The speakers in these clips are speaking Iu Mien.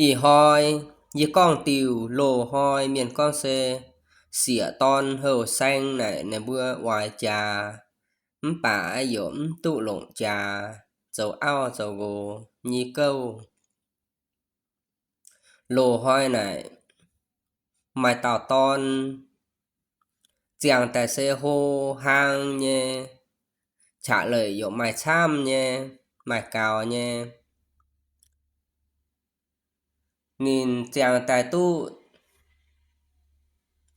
Ih hnoi yie gorngv diuh loz-hnoi mienh gorngv se sieqv-dorn houh saeng naaic ninh mbuo oix jaax, mv baac yaac mv duqv longc jaax, zoux auv zoux nqox nyei gouv. Loz-hnoi naaic maaih dauh dorn ziangh daaih se hlo hlang nyei, qaqv leic yaac maaih camv nyei, maaih gaux nyei. Ninh ziangh daaih duqv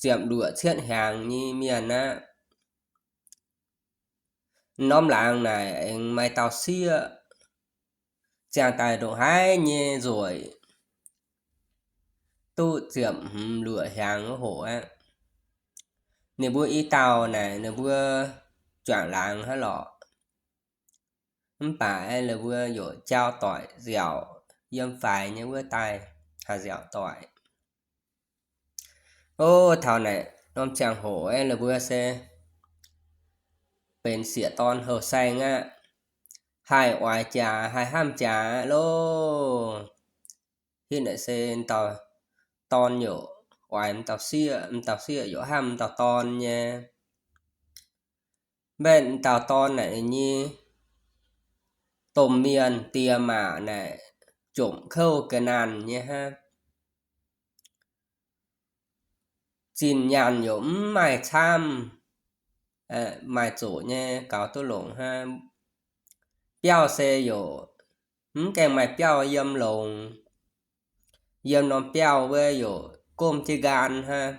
ziepc luoqc cietv hnyangx nyei mienh aqv. Norm laangz naaic aengx maaih dauh sieqv ziangh daaih ndongc haaix nyei nzueic, duqv ziepc hmz luoqc hnyangx wuov hoc aqv. Ninh mbuo i dauh naaic ninh mbuo juangc laangz hnangv lorqc. Mv baac ninh mbuo yaac jauv doic nziaauc, yiem faix nyei wuov daaih haih nziaauc doic. O, taux naaic norm ziangh hoc ninh mbuo se benx sieqv-dorn houh saeng aqv, haih oix jaax haih hnamv jaax aqv loh. Hitv naaic se dauh dorn yaac oix m'dauh sieqv, m'dauh sieqv yaac hnamv m'dauh dorn nyei. Mv baac m'dauh dorn naaic nyei domh mienh diex maac naaic jomc kouv ga'naanh nyei hnangv. Zinh nyaanh yaac mv maaih camv, maaih zoqc nyei gaux duqv longc hnangv. Biauv se yaac mv gaengh maaih biauv yiem longx. Yiem norm biauv wuov yaac gomv jienv nqaang hnangv.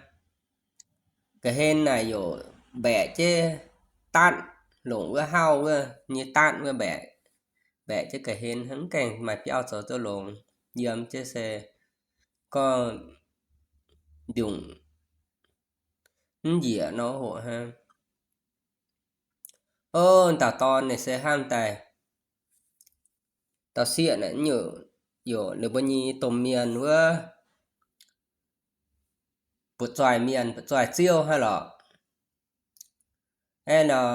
Ga'hlen naaic yaac mbaeqc jienv daatv longc wuov hauv wuov nyei daatv wuov mbaeqc, mbaeqc jienv ga'hlen hnangv, mv gaengh maaih biauv zoux duqv longx. Yiem jienv se gorngv njungc mv njiec nor hoc hnangv. O, dauh dorn ninh se hnamv daaih dauh sieqv naaic, yaac ninh mbuo nyei domh mienh wuov butv-zoih mienh, butv-zoih ziouv hnangv lorqc. Aeqv, nor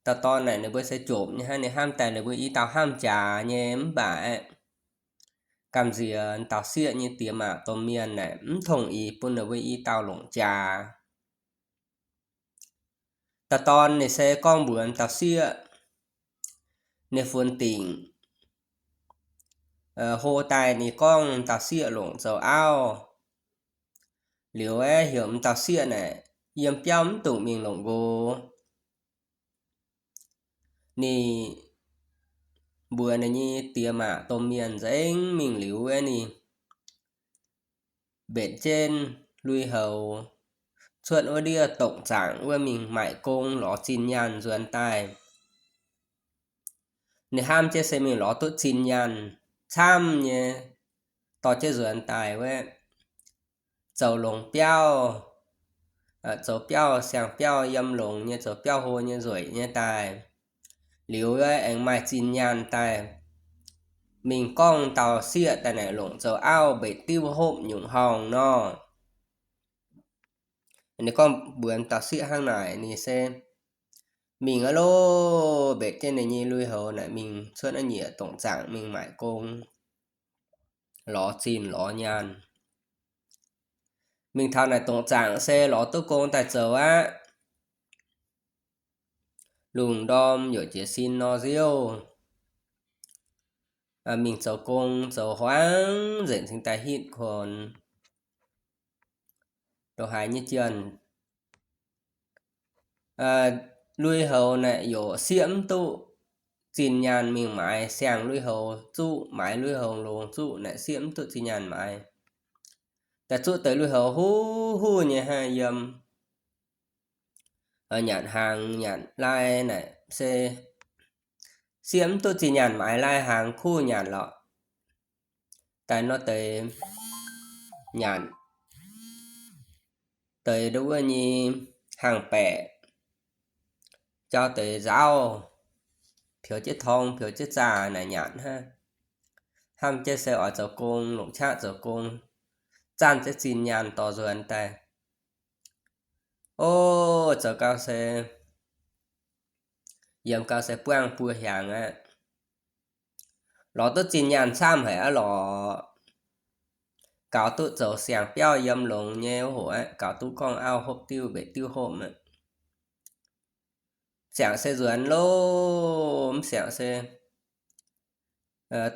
dauh dorn naaic ninh mbuo se jomc nyei hnangv, ninh hnamv daaih ninh mbuo i dauh hnamv jaax nyei, mv baac aeqv, gamh nziex dauh sieqv nyei diex maac domh mienh naaic mv tongh eix bun ninh mbuo i dauh longc jaax. Dauh dorn ninh se gorngv mbuox dauh sieqv, ninh funx dingc hlo daaih ninh gorngv dauh sieqv longc zoux auv. Liuz aeqv, heuc m'dauh sieqv naaic yiem biauv mv dungx mingh longc nqox. Ninh mbuox ninh nyei diex maac domh mienh nzengc mingh liuz aeqv, ninh mbenc jienv lui-houx cuotv wuov ndiev dongc zaangc wuov mingh maaic gong lorz zinh nyaanh nzuonx daaih. Ninh hnamv jienv se mingh lorz duqv zinh nyaanh camv nyei, dorh jienv nzuonx daaih wuov, zoux longx biauv, zoux biauv siang-biauv yiem longx nyei, zoux biauv hlo nyei nzueic nyei daaih. Liuz aengx maaih zinh nyaanh daaih, mingh gorngv dauh sieqv daaih naaic longc zoux auv mbenc diuv hopv nyungc horngh nor. Ninh gorngv mbuox dauh sieqv hnangv naaic, ninh se mingh aqv loh, mbenc jienv ninh nyei lui-houx naaic mingh cuotv naaiv nyieqc dongc zaangc mingh maaic gong, lorz zinh lorz nyaanh. Mingh taux naaic dongc zaangc se lorz duqv gong daaih zoux aqv. Lungh ndorm yaac jiez sin nor nziouv, mingh zoux gong zoux huaangx nzengc cingx daaih hitv kuonx. Ndongc haaix nyei jienh, lui-houx naaic yaac sieqv mv duqv zinh nyaanh mingh maaiz siang-lui-houx zuqv, maaiz lui-houx longx zuqv naaic sieqv mv duqv zinh nyaanh maaiz. Daaih zuqv deix lui-houx huv huv nyei hnangv, yiem nyanc hnaangx nyanc lai naaic se sieqv mv duqv zinh nyaanh maaiz lai hnaangx kuv nyanc lorqc. Daaih nor deix nyanc deix nduov wuov nyei hnaangx-baeqc, jauv deix nzaauv, pieux jienv torng pieux jienv zaah naaic nyanc hnangv. Hnamv jienv se oix zoux gong, longc qaqv zoux gong, zanc jienv zinh nyaanh dorh nzuonx daaih. O, zoux gau se, yiem gau se buangv buo hnyangx aqv. Lorz duqv zinh nyaanh camv haic aqv lorqc. gaux duqv zoux siang-biauv yiem longx nyei wuov hoc aqv, gaux duqv gorngv auv hopv diuv mbenc diuv hopv aqv. Siangx se nzuonx loh, mv siangx se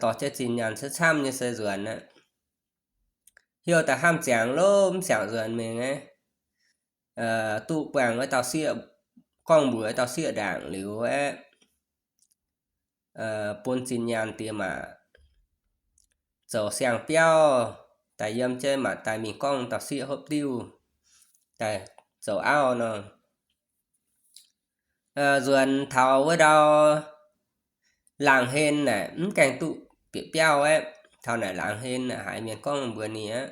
dorh jienv zinh nyaanh camv-camv nyei se nzuonx aqv. Heuc daaih hnamv ziangx loh, mv siangx nzuonx mingh aqv. Duqv buangh wuov dauh sieqv, gorngv mbuox dauh sieqv ndaangc liuz aeqv, bun zinh nyaanh diex maac zoux siang-biauv daaih yiem jienv, maac daaih mingh gorngv dauh sieqv hopv diuv daaih zoux auv nor. Nzuonx taux wuov ndau laangz hlen naaic mv gaengh duqv bieqc biauv aeqv. Taux naaic laangz hlen naaic haiz mienh gorngv mbuox ninh aqv,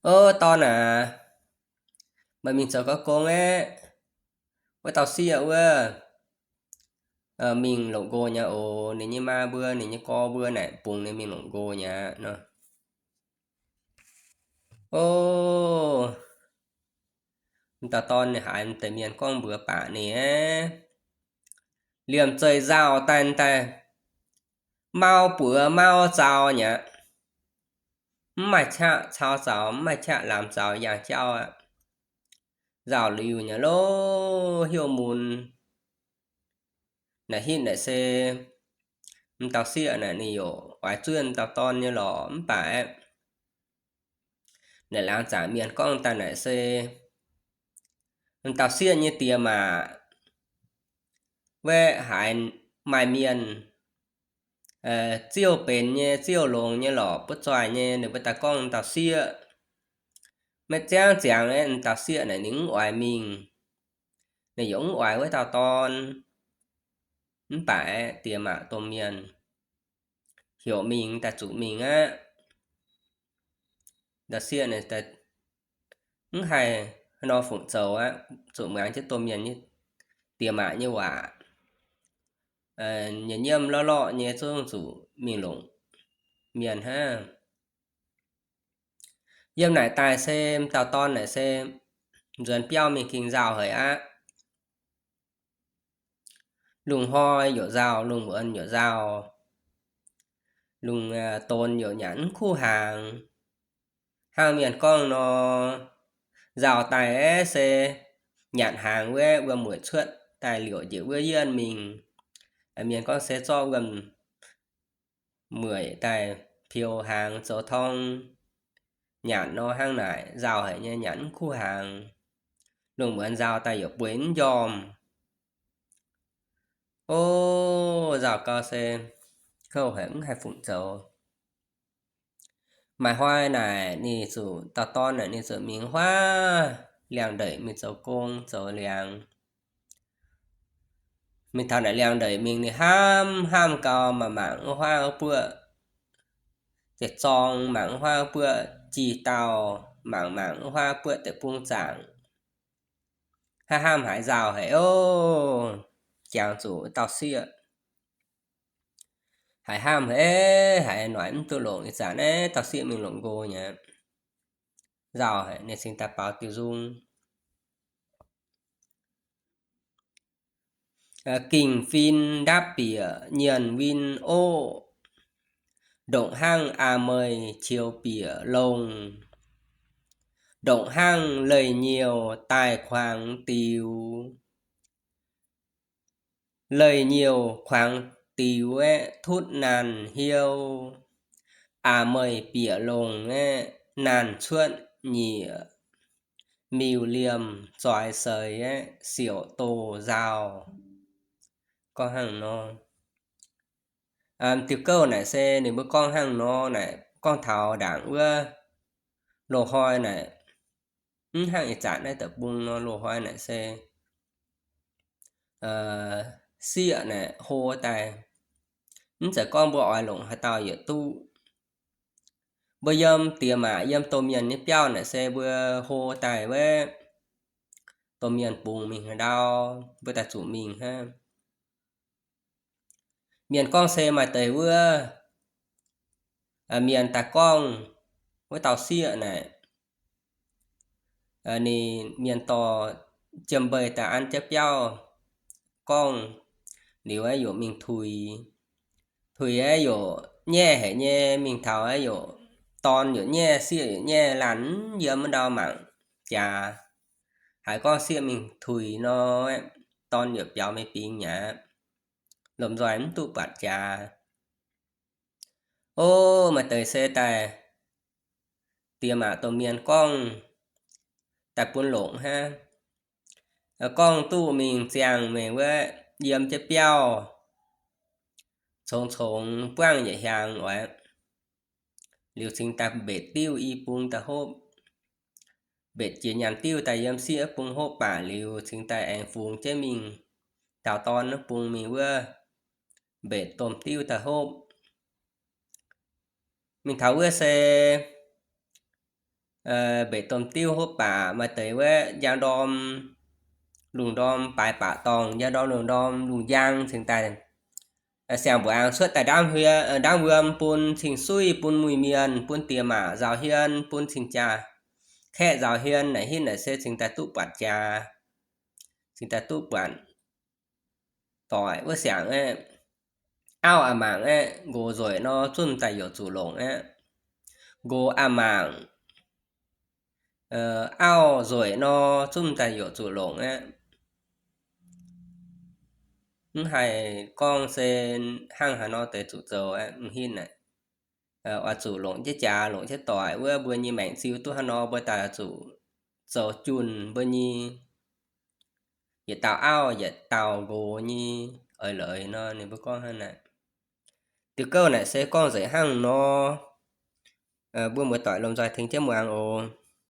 O dorn aac, meih mingh zoux gauh gong aeqv. Wuov dauh sieqv wuov mingh longc nqox nyei oc. Ninh nyei maa mbuo, ninh nyei gorx mbuo naaic bungx ninh mingh longc nqox nyei nor. O, dauh dorn ninh haiz deix mienh gorngv mbuox baac ninh aeqv, liemh zeih nzauh daaih daaih mau buoz mau zaux nyei aqv. Mv maaih qaqv cau zaux, mv maaih qaqv laamx zaux yangh jauv aqv. Nzauh liuz nyei loh, heuc mun naaic hitv naaic se m'dauh sieqv naaic ninh yaac oix zuov m'dauh dorn nyei lorqc, mv baac aeqv, naaic laangz zaangc mienh gorngv daaih naaic se m'dauh sieqv nyei diex maac wuov haiz maaih mienh ziouv benx nyei, ziouv longx nyei lorqc, butv zoih nyei, ninh mbuo daaih gorngv m'dauh sieqv. Maiv ziangv ziangx aeqv, m'dauh sieqv naaic ninh mv oix mingh. Ninh yaac mv oix wuov dauh dorn. Mv baac aeqv, diex maac domh mienh heuc mingh daaih zuqc mingh aqv. M'dauh sieqv naaic mv haih haaix nor fungc zoux aqv, zuqc muangx jienv domh mienh nyei, diex maac nyei waac. Nyiemc nyiemv lorqv lorqv nyei zungv zuqc mingh longc mienh hnangv. Yiem naaic daaih se m'dauh dorn naaic se nzuonx biauv mingh ging nzauh haic aqv. Lungh hnoi yaac nzauh, lungh muonz yaac nzauh, lungh donx yaac nyanc mv kuv hnaangx. Hnangv mienh gorngv nor, nzauh daaih aeqv se nyanc hnaangx wuov, wuom-mueic cuotv daaih liouc njiec wuov yienh mingh. Mienh gorngv se zorqv wuom-mueic daaih piou hnaangx zoux torng nyanc nor, hnangv naaic nzauh haic nyei, nyanc mv kuv hnaangx. Lungh muonz nzauh daaih yaac bueix mv njormh. O, nzauh gau se kouv haic, mv haih fungc zoux. Maaih hnoi naaic ninh zuqc, dauh dorn naaic ninh zuqc mingh huaav liangx-ndeic mingh zoux gong zoux liangx. Mingh taux naaic liangx-ndeic mingh ninh hnamv hnamv gau, mangc mangc wuov huaav wuov buoqv deic-zorng, mangc wuov huaav wuov buoqv jih dauh, mangc mangc wuov huaav buoqv deic-bung zaangc, hnamv hnamv haiz nzauh haic oc. Jangx zuqc wuov dauh sieqv haiz hnamv haic, haiz noic mv duqv longc, ih zanc naaiv dauh sieqv mingh longc nqox nyei, nzauh haic, ninh cingx daaih baaux diuh nzung. Gingh fin ndapv bieqc nyienz win oqv, ndongc hnangv aa meih qiux bieqc longh, ndongc hnangv leih nyouh daaih kuangx diux. Leih nyouh kuangx diux aeqv, tutv naanh hiuv. Aa meih bieqc longh aeqv, naanh cuotv nyieqc, miuc liemh zoix seix aeqv, siouc doz nzauh. Gorngv hnangv nor, diuh gouv naaic se ninh mbuo gorngv hnangv nor naaic, gorngv taux ndaangc wuov loz-hnoi naaic, mv hnangv ih zanc naaiv deic-bung nor, loz-hnoi naaic se sieqv naaic hlo daaih, mv zeiz gorngv mbuo oix longc haaix dauh yietc duqv. Mbuo yiem diex maac yiem domh mienh nyei biauv naaic se mbuo hlo daaih wuov, domh mienh bungx mingh haaix ndau, mbuo daaih zuqc mingh hnangv. Mienh gorngv se maaih deix wuov mienh daaih gorngv wuov dauh sieqv naaic, ninh mienh dorh jiem-mbei daaih an jienv biauv gorngv liuz aeqv, yaac mingh tuix. Tuix aeqv, yaac nyaiv haic nyei, mingh taux aeqv, yaac dorn yaac nyaiv, sieqv yaac nyaiv, laanh mv yiem wuov ndau mangc jaax. Haiz gorngv sieqv mingh tuix nor, dorn yaac biaux mingh bingx mi'aqv. Lomh nzoih mv duqv buatc jaax. O, maaih deix se daaih diex maac domh mienh gorngv daaih bun longc hnangv. Gorngv duqv mingh ziangh mingh wuov yiem jienv biauv, congx congx buangv yietc hiaangx oc. Liuz cingx daaih mbetc diuv i bung daaih hopv. Mbetc jiex nyaanh diuv daaih yiem sieqv wuov bung hopv baac liuz cingx daaih aengx fungx jienv mingh daaux dorn wuov bung mingh wuov mbetc domh diuv daaih hopv. Mingh taux wuov se mbetc domh diuv hopv baac maaih deix wuov njang ndorm lungh ndorm baaix baac dorngh, njang ndorm lungh ndorm lungh njang cingx daaih siang-mbuangz cuotv daaih ndaamv wuom bun cing-suiv, bun muiz mienh, bun diex maac nzaaux hien, bun cing-jaa kaeqv nzaaux hien, naaic hitv naaic se cingx daaih duqv buatc jaax, cingx daaih duqv buatc doic wuov siangx aeqv, auv a'maangc aeqv, nqox nzueic nor zungv daaih youc zuqc longc aeqv. Nqox a'maangc, auv nzueic nor zungv daaih youc zuqc longc aeqv. Mv haih gorngv se hnangv haaix nor deix zuqc zoux aeqv, mv hitv naaic. Oix zuqc longc jienv jaax, longc jienv doic wuov, mbuo nyei maengc ziux duqv haaix nor, mbuo daaih zuqc zoux junh mbuo nyei yietc dauh auv yietc dauh nqox nyei eix leiz nor, ninh mbuo gorngv hnangv naaic. Diuh gouv naaic se gorngv nzengc hnangv nor, mbuo muoz-doic lomh nzoih tengx jienv muangx oc.